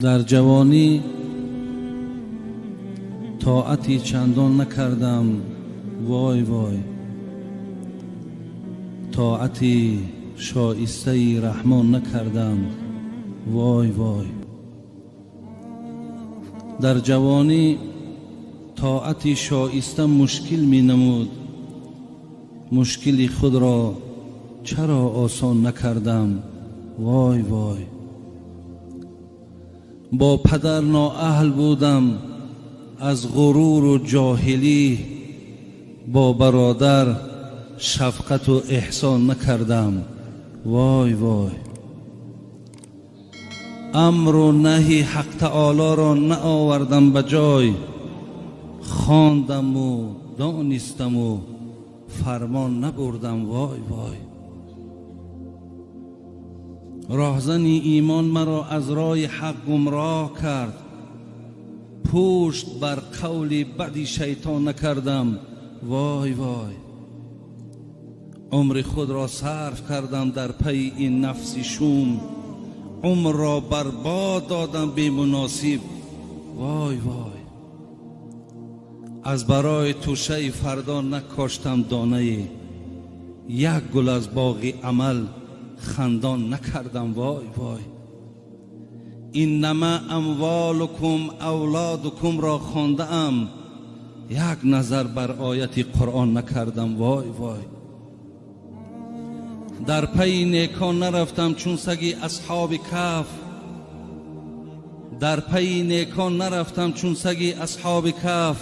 Дар ҷавонӣ тоати чандон накардам, вой вой. Тоати шоистаи Раҳмон накардам, вой вой. Дар ҷавонӣ тоати шоиста мушкил менамуд, мушкили худро чаро осон накардам, вой вой. Бо падар ноаҳл будам аз ғуруру ҷоҳилӣ, бо бародар шафқату эҳсон накардам, вой вой. Амру наҳи ҳақ таолоро наовардам ба ҷой, хондаму донистаму фармон набурдам, вой вой. Роҳзани имон маро аз роҳи ҳақ гумроҳ кард, пушт бар қавли бади шайтон накардам, вой вой. Умри худро сарф кардам дар пайи ин нафси шум, умрро барбод додам бемуносиб, вой вой. Аз барои тӯшаи фардо накоштам донае, як гул аз боғи амал хандон накардам, вой вой. Иннама амволукум авлодукумро хондаам, як назар бар ояти Қуръон накардам, вой вой. Дар пайи некон нарафтам чун саги асҳоби каф, дар пайи некон нарафтам чун саги асҳоби каф,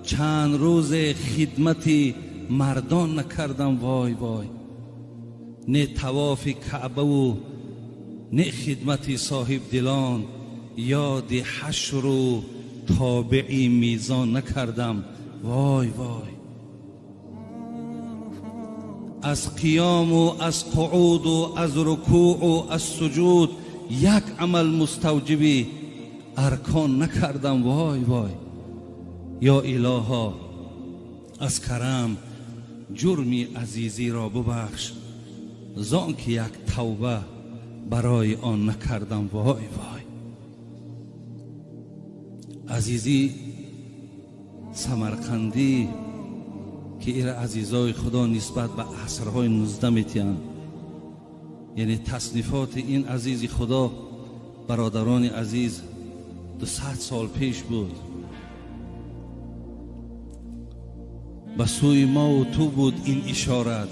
чанд рӯзе хидмати мардон накардам, вой вой. Не тавофи Каъбаву не хидмати соҳибдилон, ёди ҳашру тобеи мизон накардам, вой вой. Аз қиёму аз қуъуду аз рукӯъу аз суҷуд як амал муставҷиби аркон накардам, вой вой. Ё илоҳо, аз карам ҷурми азизиро бубахш, зон ки як тавба барои он накардам, вой вой. Азизӣ Самарқандӣ ки ира азизои Худо нисбат ба асрҳои 19 метиҳанд, яъне таснифоти ин азизи Худо, бародарони азиз, 200 сол пеш буд. Ба сӯи мову ту буд ин ишорат,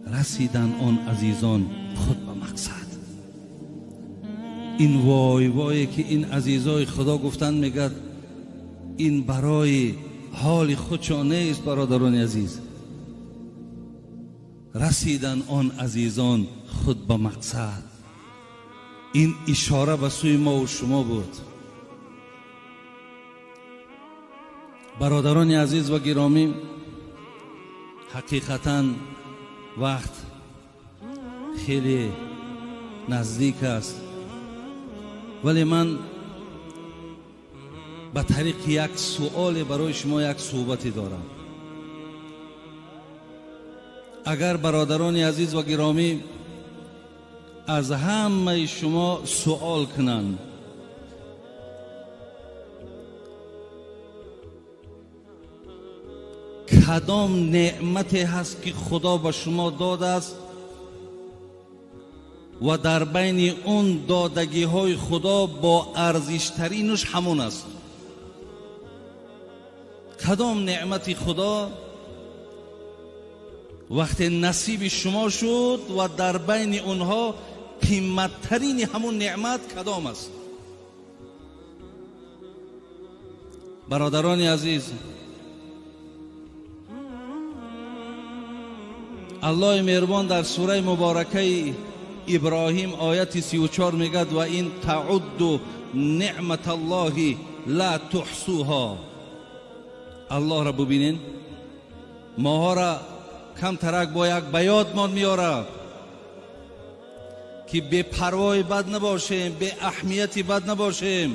расидан он азизон худ ба мақсад. Ин вой вое ки ин азизои Худо гуфтанд, мегӯяд ин барои ҳоли худшон нест, бародарони азиз. Расидан он азизон худ ба мақсад. Ин ишора ба сӯи мову шумо буд. Бародарони азиз ва гиромӣ, ҳақиқатан вақт хеле наздик аст, вале ман ба тариқи як суоле барои шумо як суҳбате дорам. Агар бародарони азиз ва гиромӣ аз ҳамаи шумо суол кунанд, кадом неъмате ҳаст ки Худо ба шумо додааст ва дар байни он додагиҳои Худо бо арзиштаринаш ҳамон аст? Кадом неъмати Худо вақте насиби шумо шуд ва дар байни онҳо қиматтарини ҳамон неъмат кадом аст? Бародарони азиз, Аллоҳи меҳрубон дар сураи муборакаи Иброҳим ояти 34 мегӯяд: ва ин таъудду неъматаллоҳи ла туҳсуҳо. Аллоҳро бубинен, моҳоро камтарак бо як ба ёдмон меорад ки бепарвои бад набошем, беаҳамияти бад набошем.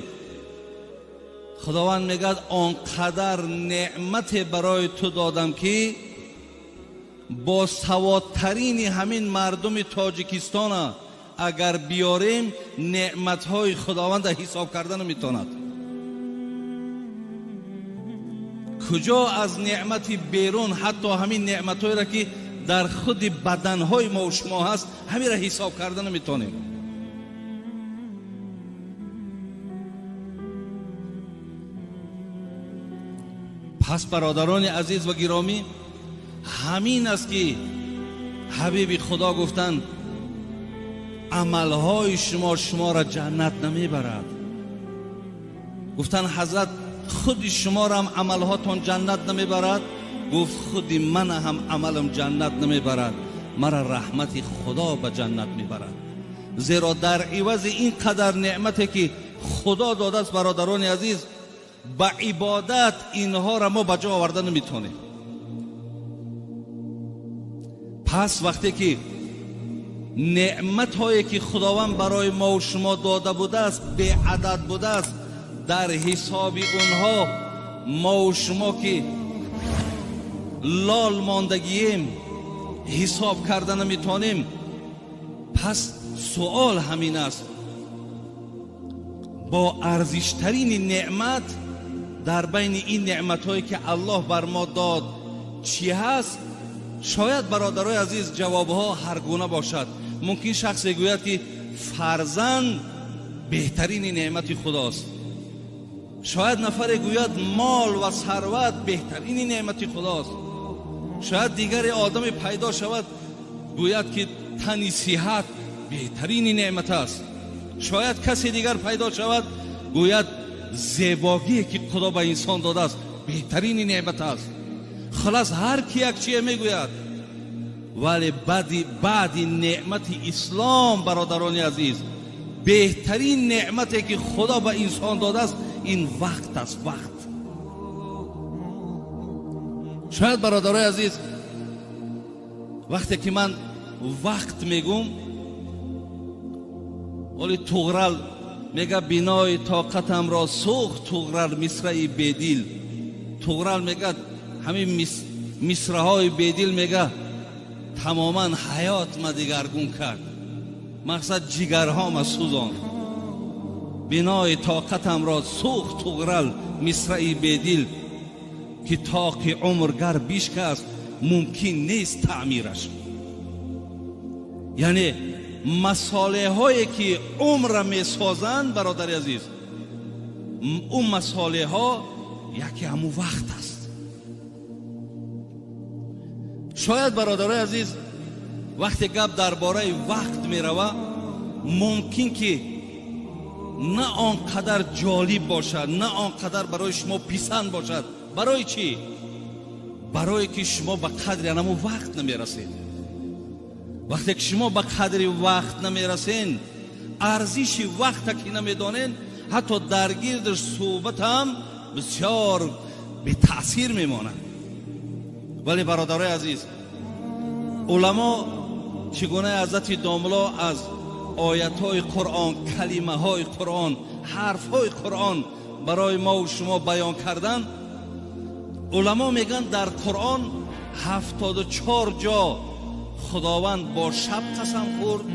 Худованд мегӯяд: он қадар неъмате барои ту додам ки бо саводтарини ҳамин мардуми Тоҷикистона агар биёрем, неъматҳои худованда ҳисоб карда наметавонад. Куҷо аз неъмати берун, ҳатто ҳамин неъматҳоеро ки дар худи баданҳои мо шумо ҳаст, ҳаминро ҳисоб карда наметавонем. Пас бародарони азиз ва гиромӣ, ҳамин аст ки ҳабиби худо гуфтанд амалҳои шумо шуморо ҷаннат намебарад. Гуфтанд ҳазрат худи шуморо ҳам амалҳотон ҷаннат намебарад? Гуфт худи ман ҳам амалам ҷаннат намебарад, мара раҳмати худо ба ҷаннат мебарад. Зеро дар ивази ин қадар неъмате ки худо додааст, бародарони азиз, ба ибодат инҳоро мо ба ҷо оварда наметавонем. Пас вақте ки неъматҳое ки худованд барои мо ва шумо дода будааст беадад будааст, дар ҳисоби онҳо мо ва шумо ки лол мондагием, ҳисоб карда наметавонем. Пас суол ҳамин аст, бо арзиштарини неъмат дар байни ин неъматҳое ки аллоҳ бар мо дод чӣ ҳаст? Шояд бародарои азиз ҷавобҳо ҳар гуна бошад. Мумкин шахсе гӯяд ки фарзанд беҳтарини неъмати худост. Шояд нафаре гӯяд мол ва сарват беҳтарини неъмати худост. Шояд дигаре одаме пайдо шавад гӯяд ки тани сиҳат беҳтарини неъмат аст. Шояд касе дигар пайдо шавад гӯяд зебогие ки худо ба инсон додааст беҳтарини неъмат аст. Халас ҳар ки як чие мегӯяд, вале баъди неъмати ислом, бародарони азиз, беҳтарин неъмате ки худо ба инсон додааст ин вақт аст, вақт. Шояд бародарои азиз, вақте ки ман вақт мегӯм, оли Туғрал мега бинои тоқатамро сӯхт Туғрал мисраи бедил. Туғрал мега ҳамин мисраҳои бедил мега тамоман ҳаёт ма дигаргун кард, мақсад ҷигарҳома сӯзонд. Бинои тоқатамро сӯхт Туғрал мисраи бедил, ки тоқи умр гар бишкаст мумкин нест таъмираш. Яъне масолеҳое ки умрра месозанд, бародари азиз, ӯ масолеҳо яке ҳамун вақт аст. Шояд бародарои азиз, вақте гап дар бораи вақт мерава, мумкин ки на он қадар ҷолиб бошад, на он қадар барои шумо писанд бошад. Барои чӣ? Барое ки шумо ба қадри ҳамун вақт намерасед. Вақте ки шумо ба қадри вақт намерасен, арзиши вақта ки намедонен, ҳатто дар гирдаш суҳбат ҳам бисёр бетаъсир мемонад. Вале бародарои азиз, уламо чӣ гуна ҳазрати домло аз оятҳои Қуръон, калимаҳои Қуръон, ҳарфҳои Қуръон барои мо ва шумо баён кардан, уламо мегӯянд дар Қуръон 74 ҷо худованд бо шаб қасам хӯрд,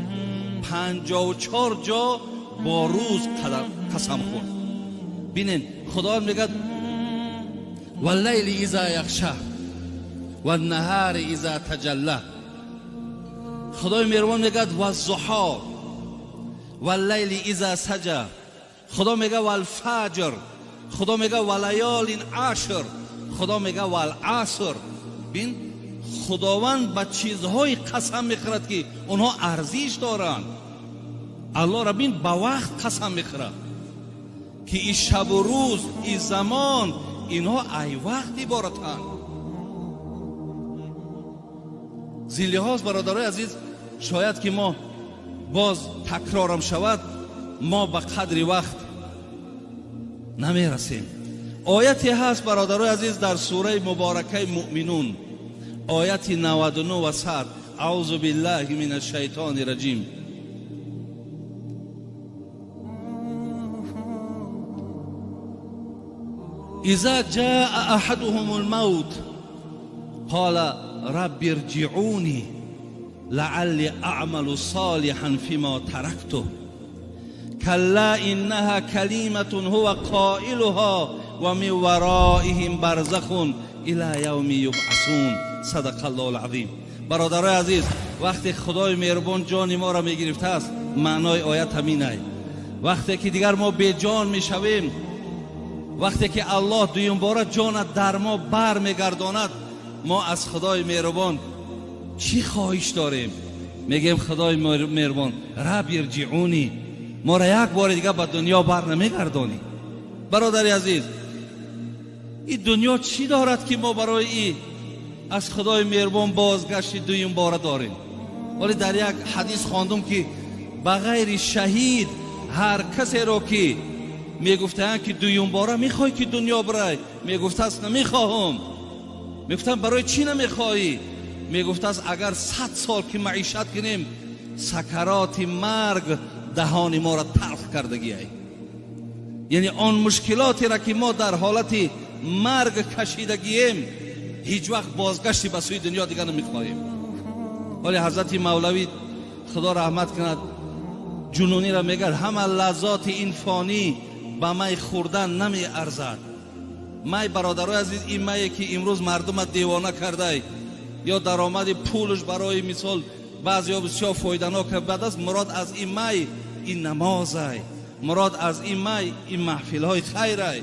54 ҷо бо рӯз қасам хӯрд. Бинен, худованд мегӯяд валлайли иза яхша ваннаҳари иза таҷалла. Худои меҳрубон мегӯяд ваззуҳо валлайли иза саҷа. Худо мегӯяд валфаҷр. Худо мегӯяд валаёлин ашр. Худо мегӯяд валаср. Бин, худованд ба чизҳои қасам мехӯрад ки онҳо арзиш доранд. Аллоҳро бин, ба вақт қасам мехӯрад ки и шабу рӯз, и замон, инҳо ай вақт иборатанд. Зин лиҳоз бародарои азиз, шояд ки мо боз такрорам шавад, мо ба қадри вақт намерасем. Ояте ҳаст бародарои азиз дар сураи муборакаи муъминун, ояти 99 ва 100. Аузу биллаҳи мин ашшайтони раҷим. Иза ҷаа аҳадуҳум алмавт қола рабби ирҷиъуни. لعلی اعمل صالحا فيما تركته كلا انها كلمة هو قائلها ومن ورائهم برزخ الى يوم يبعثون. صدق الله العظیم. برادرای عزیز، وقتی خدای مهربان جان ما را میگرفته است، معنای آیت همین است. وقتی که دیگر ما بی جان میشویم، وقتی که الله دویم باره جان در ما بر میگرداند، ما از خدای مهربان چی خواهش داریم؟ میگیم خدای مهربان رب ارجعونی، ما را یک بار دیگه به دنیا بر نمیگردانی. برادر عزیز، این دنیا چی دارد که ما برای این از خدای مهربان بازگشت دویم باره داریم؟ ولی در یک حدیث خواندم که بغیر شهید هر کسی را که میگفتند که دویم باره میخوای که دنیا برای، میگفت است نمیخواهم. میگفتن برای چی نمیخوایی؟ میگفت است اگر 100 سال که معیشت کنیم، سکرات مرگ دهان ما را تلخ کردگی ای. یعنی آن مشکلاتی را که ما در حالت مرگ کشیدگیم، هیچ وقت بازگشتی به سوی دنیا دیگر نمیخواهیم. ولی حضرت مولوی خدا رحمت کند جنونی را میگه همه لذات این فانی به می خوردن نمی ارزد. می برادرای عزیز، این می که امروز مردم دیوانه کرده، یا درآمد پولش برای مثال بعضی بسیار فایده‌ناک بد است، مراد از این می این نماز ای، مراد از این می این محفل های خیر ای.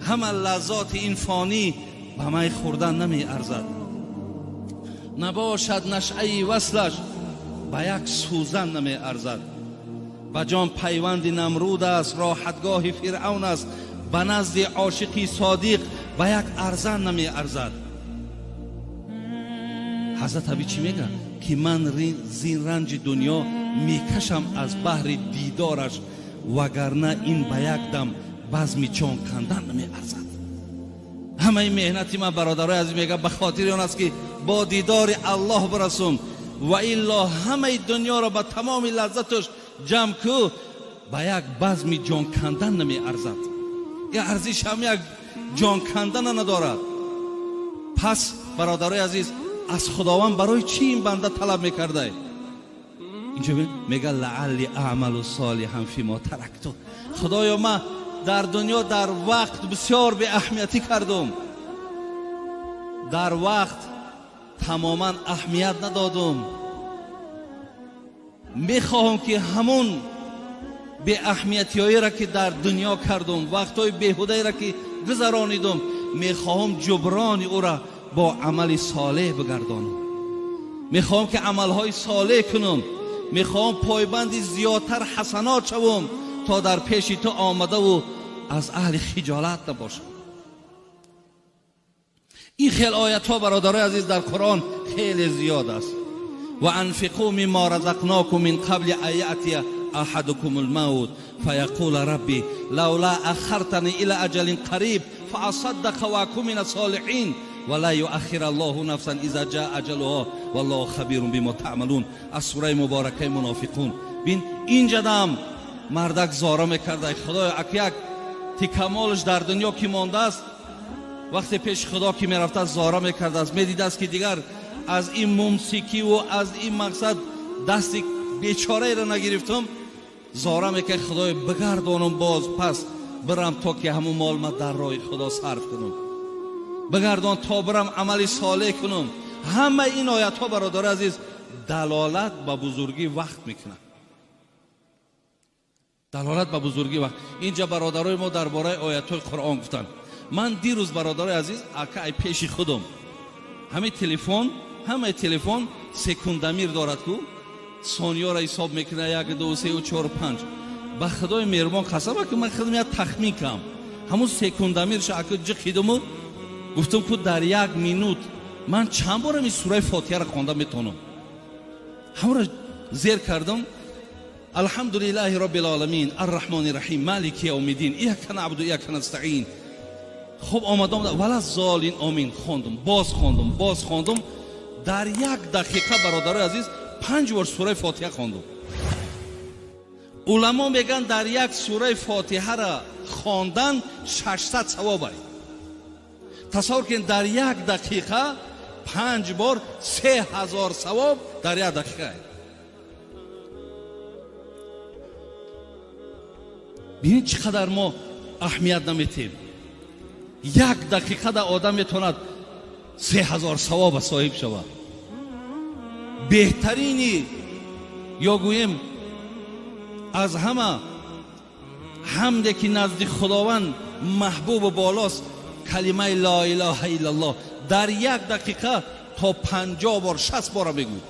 همه لذات این فانی به می خوردن نمی ارزد. نباشد نشعه وصلش به یک سوزن نمی ارزد. به جان پیوند نمرود است، راحتگاه فرعون است، به نزد عاشقی صادق به یک ارزن نمی ارزد. حضرت ابی چی میگه؟ که من زین رنج دنیا میکشم از بحر دیدارش، وگرنه این به یک دم بزمی چون کندن نمی ارزد. همه این مهنتی من برادرای عزیز میگه به خاطر آن است که با دیدار الله برسم، و الا همه دنیا را به تمام لذتش جمع کو به یک بزمی جان کندن نمی ارزد. یه ارزش هم یک جان کندن ندارد. پس برادرای عزیز، از خداوند برای چی این بنده طلب میکرده؟ اینجا میگه لعلی اعمل صالحا فیما ترکت. خدایا من در دنیا در وقت بسیار به اهمیتی کردم، در وقت تماما اهمیت ندادم، میخواهم که همون به اهمیتی را که در دنیا کردم، وقتهای بیهوده را که گذرانیدم، میخواهم جبران او را با عمل صالح بگردانم. میخواهم که عملهای صالح کنم، میخواهم پایبند زیادتر حسنات شوم تا در پیش تو آمده و از اهل خجالت نباشم. این خیلی آیت ها برادرای عزیز در قرآن خیلی زیاد است. و انفقوا مما رزقناکم من قبل ان یأتی احدکم الموت فیقول ربی لولا اخرتنی الى اجل قریب فاصدق واکن من الصالحین ولا یؤخر الله نفسا اذا جاء اجلها والله خبیر بما تعملون. از سوره مبارکه منافقون. بین اینجا دم مردک زاره میکرده، خدای اک یک تکمالش در دنیا که مانده است، وقتی پیش خدا که میرفته زاره میکرده است، میدید است که دیگر از این ممسکی و از این مقصد دست بیچاره را نگرفتم، زاره میکرد خدای بگردانم باز پس برم تا که همون مال ما در راه خدا صرف کنم، بگردان تا برم عمل صالح کنم. همه این آیت ها برادر عزیز دلالت به بزرگی وقت میکنه، دلالت به بزرگی وقت. اینجا برادرای ما درباره آیت های قرآن گفتن. من دیروز برادرای عزیز اکای پیش خودم همه تلفن سکوندمیر دارد کو ثانیه را حساب میکنه، 1 2 3 4 5. به خدای مهربان قسم که من خودم یک تخمین کم همون سکوندمیرش اکا جخیدم و گفتم که در 1 минут من چند بارم این سوره فاتحه را خوانده میتونم. همون را زیر کردم. الحمدلله رب العالمین الرحمن الرحیم مالک یوم الدین ایاک نعبد و ایاک نستعین. خب آمدم ولا زالین آمین خواندم، باز خواندم، باز خواندم. در 1 دقیقه برادرای عزیز 5 بار سوره فاتحه خواندم. علما میگن در یک سوره فاتحه را خواندن 600 ثواب است. تصور کن در 1 دقیقه 5 بار 3000 ثواب Дар як дақиқа. Бинед чӣ қадар мо аҳамият наметем. Як дақиқада одам метавонад 3000 савоба соҳиб шавад. Беҳтарини ё гӯем аз ҳама ҳамде ки назди Худованд маҳбубу болост калимаи ло илоҳа иллаллоҳ. Дар як дақиқа то 50 бор 60 бора мегӯй.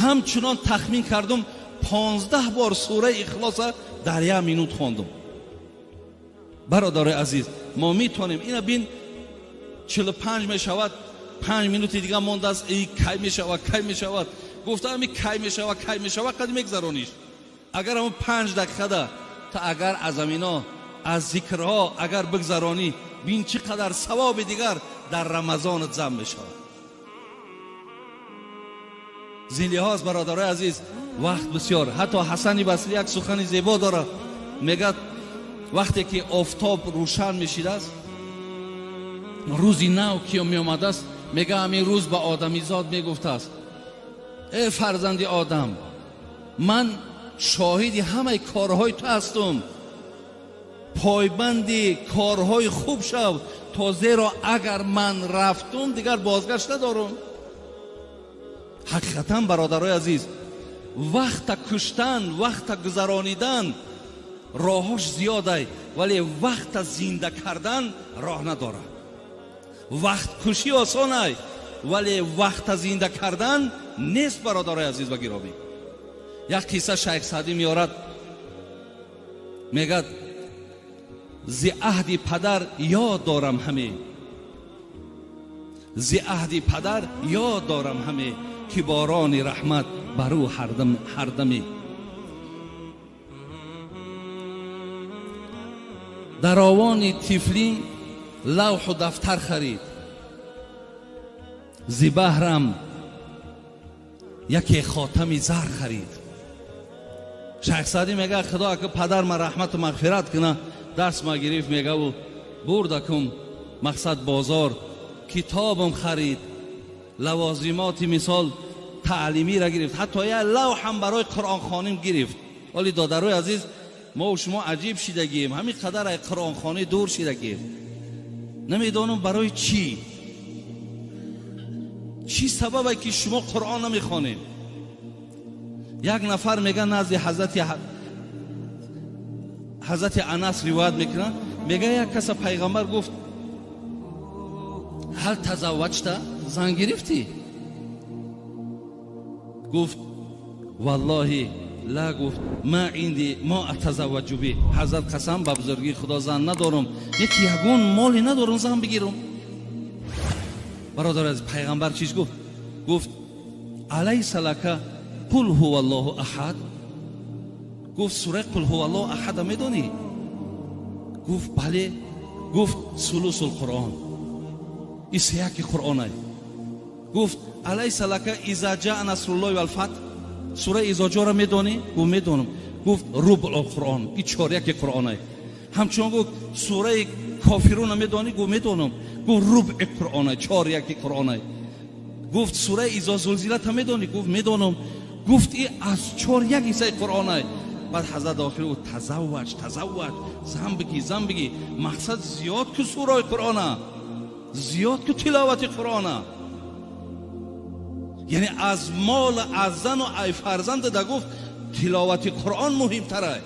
Ҳамчунон тахмин кардум 15 бор сураи Ихлоса дар як минут хондум. Бародарои азиз, мо метавонем ина бин 45 мешавад, 5 минути дига мондааст, эй кай мешавад, кай мешавад. Гуфтам кай мешавад, кай мешавад, қад мегзарониш. Агар ҳамон 5 дақиқада та агар аз амино аз зикрҳо агар бигзаронӣ, бин чӣ қадар савоби дигар дар Рамазонат зам мешавад. Зин лиҳоз бародарои азиз, вақт бисёр. Ҳатто Ҳасани Басрӣ як сухани зебо дорад, мегӯяд вақте ки офтоб рӯшан мешидааст, рӯзи нав ки меомадааст, мегӯяд ҳамин рӯз ба одамизод мегуфтааст: э фарзанди одам, ман шоҳиди ҳамаи корҳои ту ҳастум, пойбанди корҳои хуб шав, то зеро агар ман рафтум дигар бозгашт надорум. Ҳақиқатан бародарои азиз, вақта куштан, вақта гузаронидан роҳош зиёдай, вале вақта зинда кардан роҳ надорад. Вақткушӣ осонай, вале вақта зинда кардан нест. Бародарои азиз ва гиромӣ, як қисса Шайх Саъдӣ меорад, мегӯяд зи аҳди падар ёд дорам ҳаме, зи аҳди падар ёд дорам ҳаме, ки борони раҳмат бар ӯ ҳардаме. Дар овони тифлӣ лавҳу дафтар харид, зи баҳрам яке хотами зар харид. Шайх Саъдӣ мегӯяд худо ака падар ма раҳмату мағфират куна, даст ма гирифт, мегаву бурдакум мақсад бозор, китобам харид, лавозимоти мисол таълимиро гирифт, ҳатто як лавҳам барои қуръонхоним гирифт. Вале додарои азиз, мо шумо аҷиб шидагием, ҳамин қадар ай қуръонхонӣ дур шидагием. Намедонам барои чӣ, чӣ сабабе ки шумо қуръон намехонед. Як нафар мега назди ҳазрати Анас ривоят мекунад, мега як каса пайғамбар гуфт: ҳал тазавваҷта, зан гирифтӣ? Гуфт валлоҳи ла, гуфт ма инди мо атазавваҷу би. Ҳазрат қасам ба бузургии Худо зан надорам, яки ягон моле надорам зан бигирам. Бародар аз пайғамбар чиз гуфт? Гуфт алайса лака қул ҳува аллоҳу аҳад. Гуфт сураи қул ҳува аллоҳу аҳада медонӣ? Гуфт бале. Гуфт сулусул қуръон, ин сеяки қуръонай. Гуфт алайса лака иза ҷаа насруллоҳи валфатҳ, сураи изоҷоро медонӣ? Гуфт медонам. Гуфт рубъул қуръон, ин чоряки қуръонай. Ҳамчунон гуфт сураи кофируна медонӣ? Гуфт медонам. Гуфт рубъи қуръонай, чоряки қуръонай. Гуфт сураи изо зулзилата медонӣ? Гуфт медонам. Гуфт и аз чоряк ҳиссаи қуръонай. Баъд ҳазрат охир гуфт тазавваҷ, тазавваҷ, зан бигӣ, зан бигӣ. Мақсад зиёд ку сураи қуръона, зиёд ку тиловати қуръона. Яъне аз мол, аз зану ай фарзанд да гуфт тиловати қуръон муҳимтарай.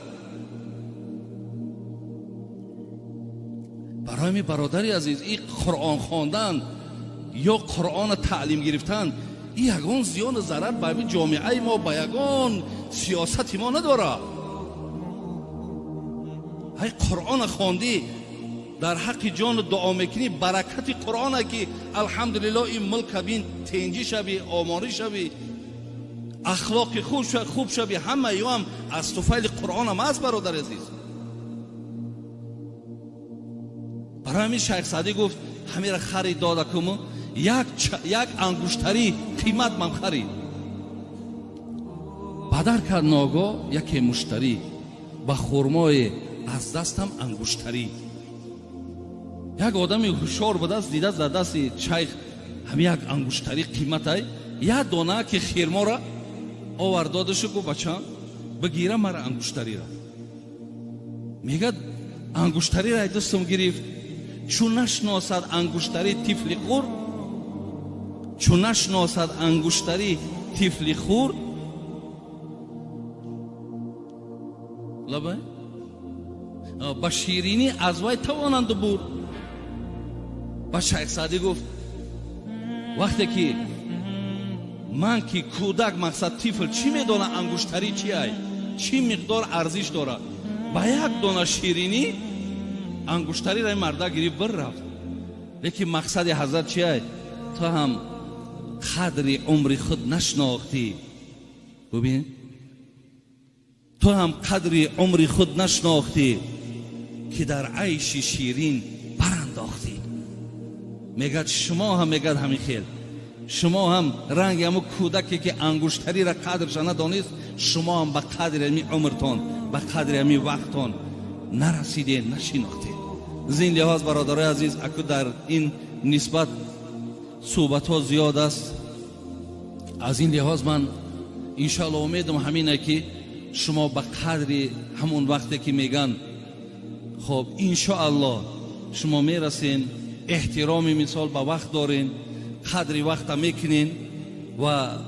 Барои ми бародари азиз, и қуръон хондан ё қуръона таълим гирифтан и ягон зиёну зарар ба ҳамин ҷомеаи мо, ба ягон сиёсати мо надорад. Ай қуръона хондӣ, дар ҳаққи ҷону дуо мекунӣ, баракати қуръона ки алҳамдулиллоҳ ин мулка бин тенҷӣ шави, омонӣ шави, ахлоқи хуб шави, ҳама ёам аз туфайли қуръонам аст. Бародари азиз, барои ҳамин Шайх Саъдӣ гуфт ҳамира харид дода куму як ангуштарӣ қимат ман харид. Бадар кард ногоҳ яке муштарӣ, ба хурмое аз дастам ангуштарӣ. Як одами ҳушёр будааст, дидааст дар дасти шайх ҳами як ангуштарӣ қиматай, Як дона ки хирмора овард, додашу, гуфт: «Бачам, бигира мара ангуштарира». Мегӯяд, ангуштарира ай дастам гирифт. Чун нашносад ангуштари тифли хурд, чун нашносад ангуштари тифли хурд, лабай ба ширинӣ аз вай тавонанд бурд. Ба Шайх Саъдӣ гуфт: вақте ки ман ки кӯдак, мақсад тифл, чӣ медонад ангуштарӣ чи ай, чӣ миқдор арзиш дорад, ба як дона ширинӣ ангуштариро ин марда гирифт, бір рафт. Лекин мақсади ҳазрат чи ай? Ту ҳам қадри умри худ нашнохтӣ. Бубин, ту ҳам қадри умри худ нашнохтӣ, ки дар айши ширин барандохтӣ. Мегӯяд, шумо ҳам, мегӯяд, ҳамин хел, шумо ҳам ранги ҳамун кӯдаке ки ангуштариро қадрша надонист, шумо ҳам ба қадри ҳамин умртон, ба қадри ҳамин вақтон нарасидед, нашинохтед. Аз ин лиҳоз, бародарои азиз, аку дар ин нисбат суҳбатҳо зиёд аст. Аз ин лиҳоз ман иншоалло умедам ҳамине, ки шумо ба қадри ҳамон вақте ки меган, хоб, иншоалло шумо мерасен, эҳтироми мисол ба вақт дорен, қадри вақта мекунен ва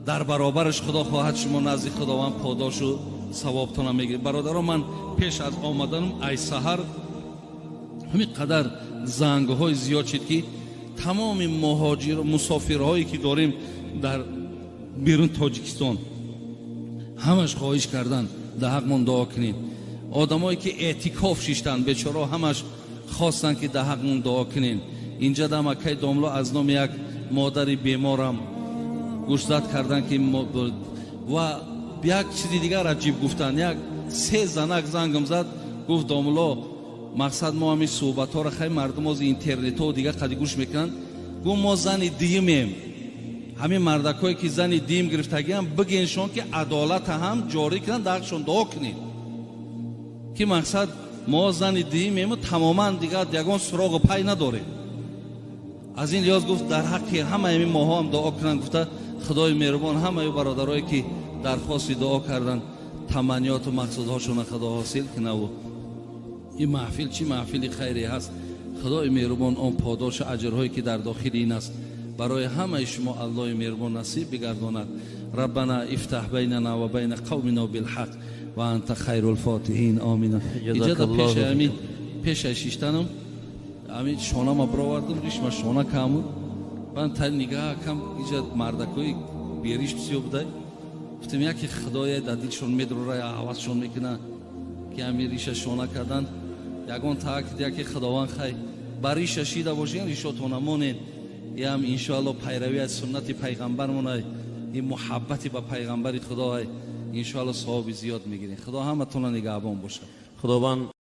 дар баробараш, худо хоҳад, шумо назди Худованд подошу савобтона мегиред. Бародаро, ман пеш аз омаданам ай саҳар ҳамин қадар зангҳои зиёд шид, ки тамоми муҳоҷир мусофирҳое ки дорем дар берун Тоҷикистон, ҳамаш хоҳиш кардан, дар ҳақмон дуо кунед. Одамое ки эътикоф шиштанд, бечоро, ҳамаш хостанд, ки дар ҳақмон дуо кунед. Инҷа дам акай домло аз номи як модари беморам гӯшзад карданд, ки ва як чизи дигар аҷиб гуфтанд. Як се занак зангам зад, гуфт: «Домло, мақсад мо ҳамин суҳбатҳоро хай мардум ози интернетҳо дигар қади гӯш мекунанд». Гуфт: «Мо зани дуюмем, ҳамин мардакое ки зани дуюм гирифтагиам, бигеншон, ки адолата ҳам ҷорӣ кунанд, дар ҳақшон дуо кунед, ки мақсад мо зани дуюмему тамоман дигар ягон суроғу пай надорем». Аз ин лиҳоз, гуфт, дар ҳаққи ҳамаи ҳамин моҳо ҳам дуо кунанд. Гуфта, Худои меҳрубон ҳамаи бародарое ки дархости дуо карданд, таманниёту мақсудҳошона Худо ҳосил кунаву ин маҳфил чӣ маҳфили хайре ҳаст, Худои меҳрубон он подошу аҷрҳое ки дар дохили ин аст, барои ҳамаи шумо Аллоҳи меҳрубон насиб бигардонад. Раббана ифтаҳ байнана ва байна қавмина билҳақ ва анта хайрул фотиҳин, омина. Иҷода пеши ҳамин пешай шиштанам, ҳамин шонама бировардам, ришма шона каму ман та нигаҳ кам, иҷа мардакои бериш бисёр будай. Гуфтем, яке Худоя дар дилшон медрора, ҳавасшон мекуна, ки ҳамин риша шона кардан ягон таак, яке Худованд хай ба риша шида бошен, ришотона монед. Ям иншоалло пайравӣ аз суннати пайғамбармонай, ин муҳаббати ба пайғамбари Худоай, иншоалло савоби зиёд мегирем. Худо ҳаматона нигаҳбон бошад. Худованд.